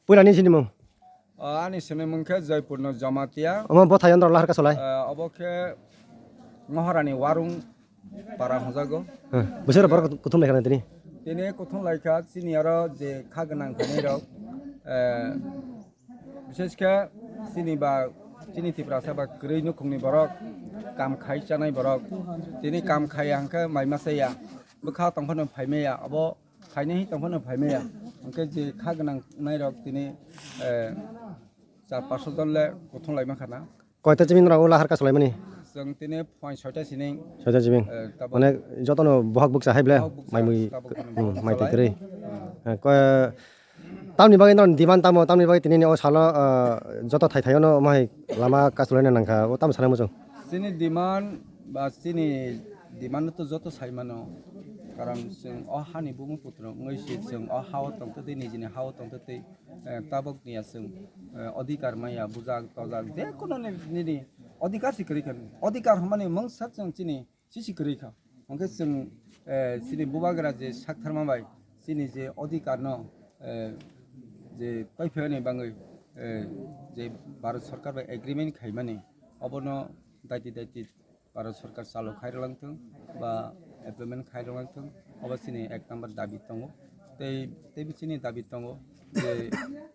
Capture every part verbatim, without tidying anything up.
Puila ni sinimung? O, ani sinimung khe Joypurno Jamatia. Omo bo thai andro lahar kasolai. Eh, obo khe Mohorani Warung para hwnjago. Bwswk borok kuthum lai khana tini? Tini kuthum lai kha, chini aro je kha gwnang khanai rok, eh, bises khe chini ba, chini Tiprasa ba kwrwi nukhungni borok, kam khai chanai borok. Tini kam khai hwnkhe mai masa ya, bwkha tongphano phai maya, abo khainai hi tongphano phai maya. Hwnkhe je kha gwnang nai rok tini, eh, char paso jon le kuthum lai mankha na. Koita chiming rok lahar kasulaimani? Chwng tini phuain soita sining. Soita chiming. Eh, tabuk. Mane jotono bohok bukcha hai ble? Bohok bukcha, mai mui, tabuk phano hmm, bohok mai bukcha twi lai. Kwrwi. Hmm. Eh, ko-, tamni bagwi no demand tamo, tamni bagwi tini o salo, eh, joto thai thaio no omo hai lama kasulaina nangkha, o tamo sana muchung? Chini demand ba chini demand to joto sai mano. Karon chwng o hani bumung putrung wngwi se chwng o hao tongtwtwi, nijini hao tongtwtwi, eh, tabuk niya chwng, eh, odhikar maya, bujak, tojak, je kono ni-, nini odhikar si kwrwi kha. Odhikar hwnmani mungsa chwng chini sisi kwrwi kha. Hwnkhe chwng, eh, chini bubagra je saktharma bai chini je odhikar no, eh, je paiphaini bangwi, eh, je Bharat Sarkar bai agreement khaimani, obono daiti daiti Bharat Sarkar chalo khai rwlangthwng ba implement khai rwlangthwng, obo chini ek number dabi tongo. Tei, tei chini dabi tongo je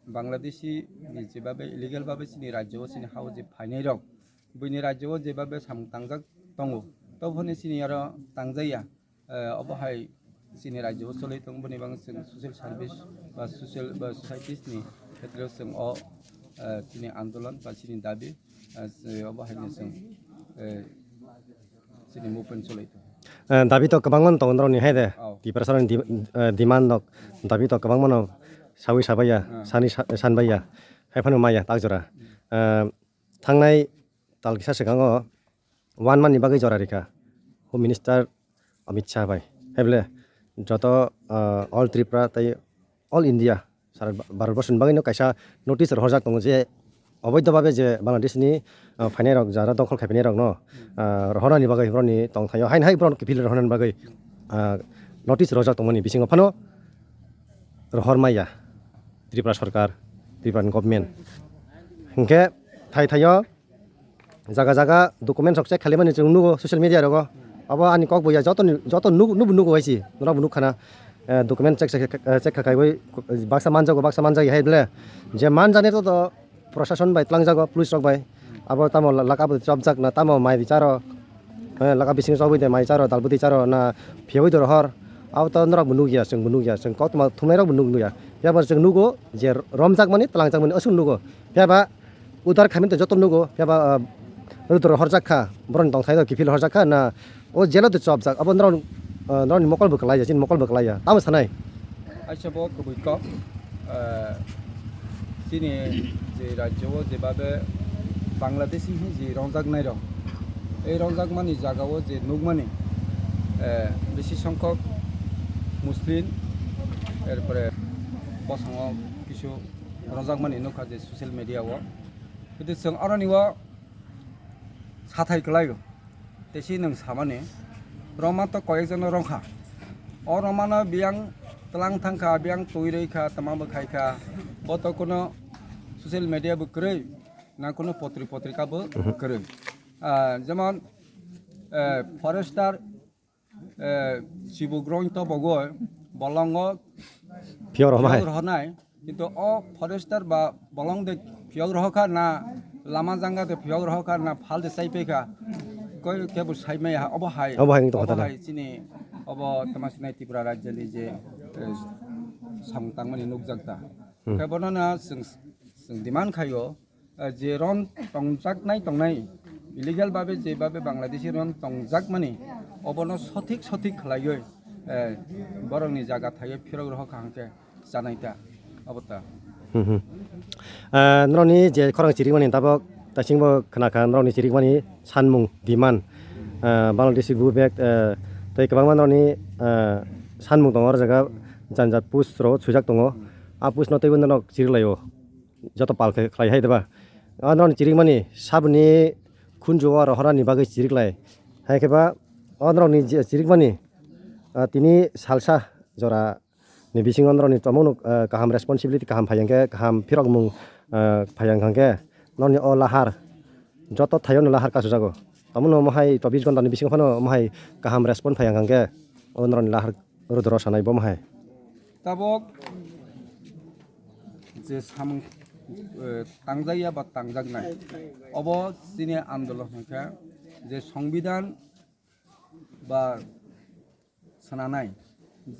Bangladeshi ni jebabe illegal babe chini rajyo o chini hao je phainai rok, buini rajyo o jebabe samung tangjak tongo, tophoni chini aro tangjaya. Eh, obo hai chini rajyo o choli tongo, boni bagwi chwng social service ba social ba societies ni khetre o chwng o, eh, chini andolon ba chini dabi, eh, se obo hai no chwng, eh, chini movement choli tongo. Eh, dabi to kwbangma no tongo norokni hai de. Oh. Tiprasa rokni di-, eh, demand rok, dabi to kwbangma no sawi sabaiya, ah, sani sa-, sanbaiya, hai phano maya tak jora. Hmm. Eh, thangnai tal kisa swkango one month ni bagwi jora rikha Home Minister Amit Shah bai. Hai bole joto, ah, all Tripura tei all India, sara Bharat borsoni bagwi no kaisa notice rohorjak tongo je oboidho babe je Bangladesh ni, ah, phainai rok jara dongkhol khai phainai rok no, ah, rohornani bagwi boroni tongthaio haino hai borok kiphil rohornani bagwi, ah, notice rohorjak tongmani bisingo phano rohor maya Tripura sorkar, Tripura ni government. Hinkhe thai thaio jaga jaga document rok check khalimani chwng nugo social media rogo. Abo ani kok buya joto ni, joto nugo, nubo nugo hai si, norok bo nukha na, eh, document check, check, eh, check kha kaiwi baksa manjago, baksa manjak hai bole. Je manjani to, to prosason bai twlangjago, police rok bai. Abo tamo la-, laka bo chopjak na, tamo mai di charo, eh, laka bising chobwi de mai charo, dalbwtwi charo na, phiyogwi de rohor. Abo to norok bo nukya, chwng bo nukya, chwng koktma thumnai rok bo nuk-, nukya. Phiya bo chwng nugo je romjakmani, twlangjakmani, aswk nugo. Phiya ba udar khaimani to joto nugo, phiya ba, ah, rudra horjak kha, boroni tongthai rok kiphil horjak kha, na o jelo de chopjak, abo norok, ah, norokni mokol bo kwlaiya, chini mokol bo kwlaiya, tamo sanai? Aisa bo kubui kok, ah, chini je rajyo o jebabe Bangladeshi hi je rongjak nai rok, ei rongjak mani jaga o je nukmani, eh, bisi songkhok Muslim, erpore bosongo kisu rongjak mani nukha je social media o. Hwtwi chwng aroni o sathai kwlaio. Tei si nwng samani, roma to koyekjono rongkha. O romano biyang twlang thangkha, biyang twi rwikha, twma bo khaikha. Bo to kuno social media bo kwrwi, na kuno potri potrika bo kwrwi. Ah, jemon, eh, forester eh, Sibu Groin to bogo bolongo phiyok rohorma hai. Phiyok rohornai. Kintu o forester ba bolong de phiyok rohorkha na lama janga de phiyok rohorkha na phal de chaipaikha. Koi kebo saimaya obo hai. Obo hai ni tongkha tala. Obo hai chini obo tama sinai Tripura rajyani je, eh, samung tangmani nukjak ta. Hmm. Khe bono na chwng, chwng demand khaio. Eh, je ron tongjaknai tongnai, illegal babe je babe Bangladeshi ron tongjakmani, obono sothik sothik khlaiwi, eh, borokni jaga thaiwi phirok rohor kha hwnkhe chanai ta, abo ta. Hmm, hmm. Eh, norokni je khorang chirikmani tabok taisingbo khna kha, norokni chirikmani sanmung demand, eh, Bangladeshi go back, eh, tei kwbangma norokni, eh, sanmung tongo, oro jaga janja post rok swijak tongo, a post no teibo norok chirik laio. Joto pal khe khlai hai diba? O norokni chirikmani saboni khunju o rohornani bagwi chirik lai. Hai khe ba o norokni je chirikmani, ah, tini salsa jora ni bisingo norokni tongmung no, ah, kaham responsibility kaham phai hwnkhe, kaham phirokmung, ah, phai hwnkhe norokni o lahar joto thaio no lahar kachujago. Tamo no mohai chobbish ghonta ni bisingo phano mohai kaham respond phai hwnkhe o norokni lahar rudro sanai bo mohai. Tabok je samung, eh, tangjakya ba tangjaknai, obo chini andolon hwnkha je Songbidan ba swnanai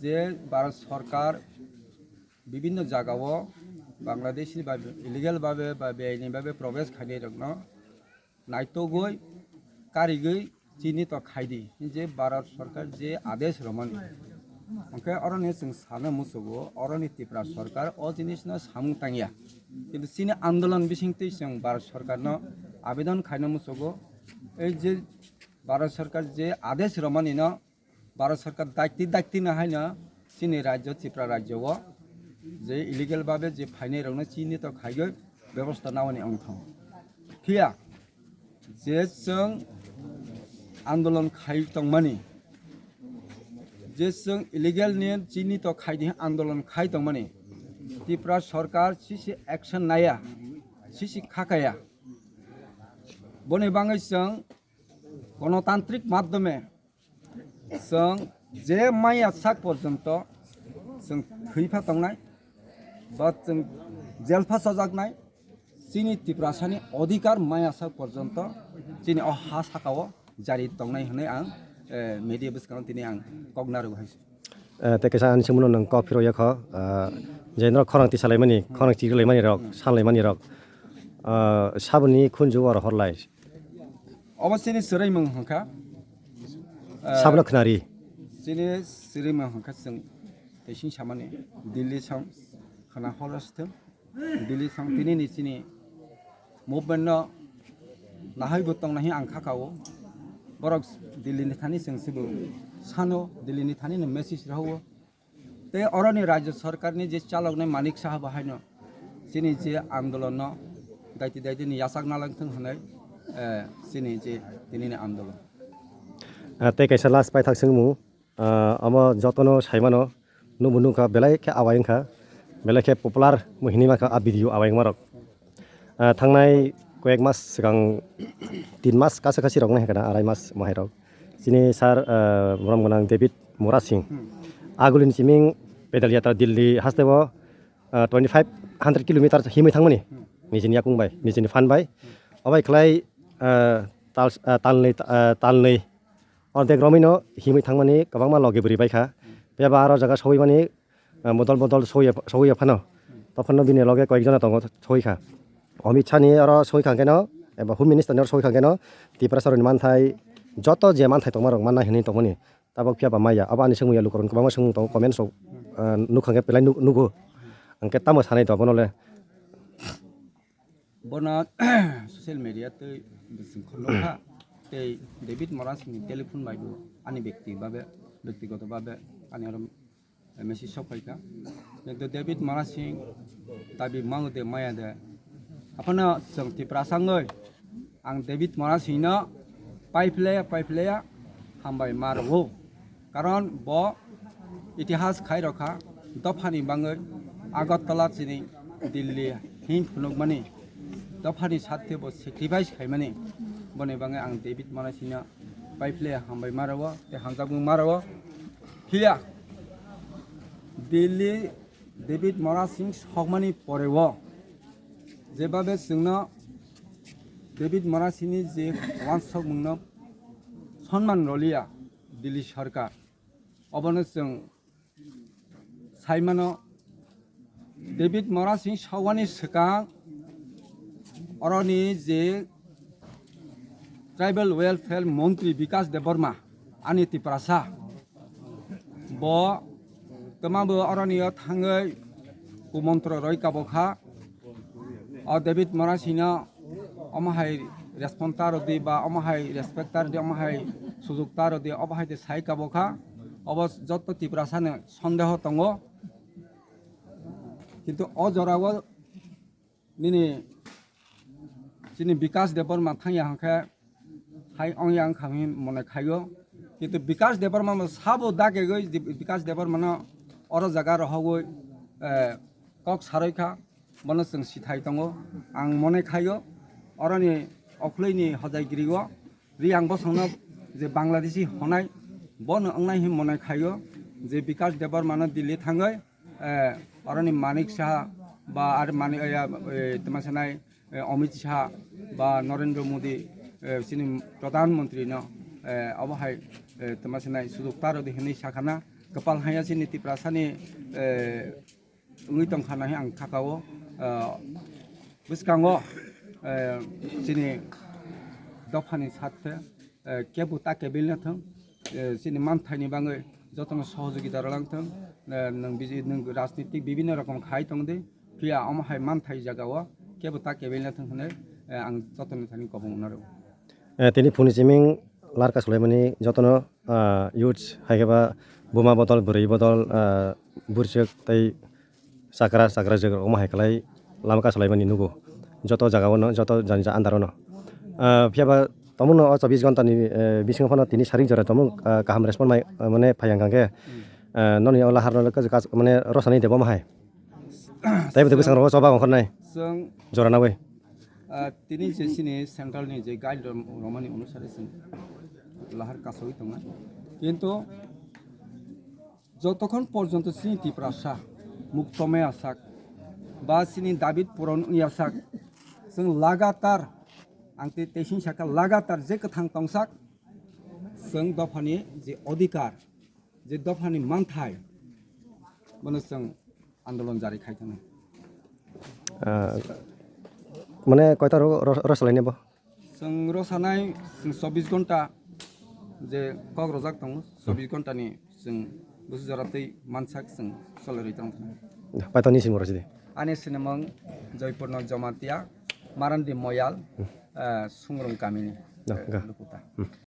je Bharat Sarkar bibinno jagao Bangladeshi ba illegal babe ba beaini babe probesh khainai rokno naitugwi karigwi chini to khaidi je Bharat Sarkar je adesh romani. Hwnkhe oroni chwng sana muchugo, oroni Tripura Sarkar o jinisno samung tangya. Kintu chini andolon bisingtwi chwng Bharat Sarkarno abedon khaina muchugo, ei je Bharat Sarkar je adesh romani no Bharat Sarkar dakti dakti no haino chini rajyo Tripura rajyo o je illegal babe je phainai rokno chini to khaiwi bebosta naoni wngthong. Phiya je chwng andolon khai tongmani, je chwng illegal ni chini to khaidi andolon khai tongmani, Tripura Sarkar sisi action naya, sisi khakaya. Boni bangwi chwng gonotantrik madhyome chwng je maya sak porjonto chwng thwipha tongnai ba chwng jelpha chajaknai, chini Tiprasani odhikar maya sak porjonto chini o ha sakao jari tongnai hwnwi ang, eh, media bwskango tini ang kok narwgo hai se. Eh, tei kaisa ani swngmano nwng kok phiro yakho, ah, je norok khorang tisalaimani, khorang chirilaimani rok, sanlaimani rok, ah, saboni khunju oro horlai. Obo chini swrwimung hwnkha, ah, sabno khnari. Chini swrwimung hwnkha chwng twising samani Delhi song khna horlai sithwng. Delhi song tini ni chini movement no nahai bo tong nahi ang kha kao. Borok Delhi ni thani chwng sibo sano, Delhi ni thani no message rw o. Tei oroni rajya sarkar ni je chalok nai Manik Saha bo haino chini je andolon no daiti daiti ni yachak nalang thung hwnwi, eh, chini je tini ni andolon. Ah, tei kaisa last paithak swngmung. Ah, omo jotono saimano, nukbo nukha, belai khe awai wngkha, belai khe popular mo hinwi mankha a video awai wngmarok. Ah, thangnai koyek mas swkang, tin mas kasa kasi rok wngkha na, arai mas mohairok. Chini sir, ah, borom gwnang David Mora Singh. Agulini siming pedal yatra Delhi hasteo, ah, twenty five hundred kilometer himwi thangmani, nijini yakung bai, nijini phan bai. Obai khlai, ah, tal, ah, talnwi, ah, talnwi Ordek romwino himwi thangmani kwbangma logi bwrwi bai kha. Phiya ba aro jaga sogwi mani, ah, bodol bodol sogwi, sogwi phano. Tophano bini loge koyek jona tongo sogwi kha. Amit Shah ni oro sogwi kha keno, eba Home Minister ni oro sogwi kha keno, Tiprasa rokni manthai, joto je manthai tongma rok manna hinwi tongmani. Tabok phiya ba maya, abo ani swngmung ya lukurok kwbangma swngmung tongo, comments rok, ah, nukha khe belai nuk-, nugo. Ang khe tamo sanai to abono le. Bono social media tei bising khoroksa tei David Mora Singh ni telephone bai bo ani bekti babe, bektigoto babe ani oro message sok phaikha. Kintu David Mora Singh tabi mau de maya de. Aphano chwng Tiprasa wngwi ang David Mora Singh no paiphlaiya, paiphlaiya hambai ma rwo. Karon bo itihas khai rokha, dophani bangwi Agartala chini Delhi him phunukmani, dophani sathe bo sacrifice khaimani, boni bangwi ang David Mora Singh no paiphlaiya hambai ma rwo tei hamjakmung ma rwo. Phiya Delhi David Mora Singh sokmani poreo jebabe chwngno David Mora Singh ni je wansokmungno sonman rwliya Delhi sarkar, obono chwng saimano David Mora Singh sokmani swkang oroni je Tribal Welfare Montri Bikash Debbarma, ani Tiprasa, bo twma bo oroni o thangwi kumontro roi kabo kha. O David Mora Singh no omo hai respond ta rwdi ba omo hai respect ta rwdi, omo hai sujug ta rwdi, obo hai de sai kabo kha. Obo joto Tiprasa ni sondeho tongo. Kintu o jora o nini chini Bikash Debbarma thangya hwnkhe hai ongya wngkha hwnwi mone khaio. Kintu Bikash Debbarma no sabo dagegwi Bikash Debbarma no oro jaga rohogwi, eh, kok saroi kha, bono chwng sithai tongo. Ang mone khaio, oroni okhloini hojai giri o ri ang bosongno je Bangladeshi honai, bono wngnai hin mone khaio je Bikash Debbarmano Delhi thangwi, eh, oroni Manik Saha ba ar Mani-, eh, eh, tama sanai, eh, Amit Shah ba Narendra Modi, eh, chini Pradhan Mantri no, eh, abo hai, eh, tama sanai sujok ta rwdi hinwi sakhana. Kwpal haiya chini Tiprasani, eh, wngwi tongkha nai ang khakao, eh, bwskango, eh, chini dophani sathe, eh, kebo ta kebil na thung, eh, chini manthaini bangwi jotono sohojogita rwlang thung, eh, nwng biji-, nwng rajnitik bibhinno rokom khai tongdi, phiya omo hai manthai jagao kebo ta kebil na thung hwnwi, eh, ang jotoni thani kobong naro. Eh, tini phuni siming lar kasulaimani jotono, ah, youths hai khe ba buma bodol, bwrwi bodol, ah, burchuk tei chakra, chakra jwk rok omo hai kwlai lama kasulaimani nugo joto jagao no, joto jani ja andaro no. Ah, phiya ba tomono o chobbish ghonta ni, eh, bisingo phano tini sarik jora tomo, ah, kaham respond mai, ah, mane phai ang khe, ah, noni o lahar no kas-, kas-, mane rosani debo ma hai. Tei bo bwskango choba ongkhornai. Chwng jora nawi. Ah, tini je chini central ni je guide rom-, romani onusare chwng lahar kasawi tongo. Kintu jotokhon porjonto chini Tiprasa mukto maya sak ba chini David puron wngya sak, chwng lagatar, ang tei teising saka, lagatar je kwthang tongsak, chwng dophani je odhikar, je dophani manthai, bono chwng andolon jari khai thangna. Ah, mane koita ro-, ro-, rosalaini bo? Chwng rosanai, chwng chobbish ghonta je kok rojak tongo, chobbish ghonta ni chwng busu jora tei mansak chwng solerwi tong thangna. Paito ni sini rosidi. Ani sinimung Joypurno Jamatia, Marandi Moyal, eh, Sungrung kamini, No, eh, ga. Lukuta. Hmm.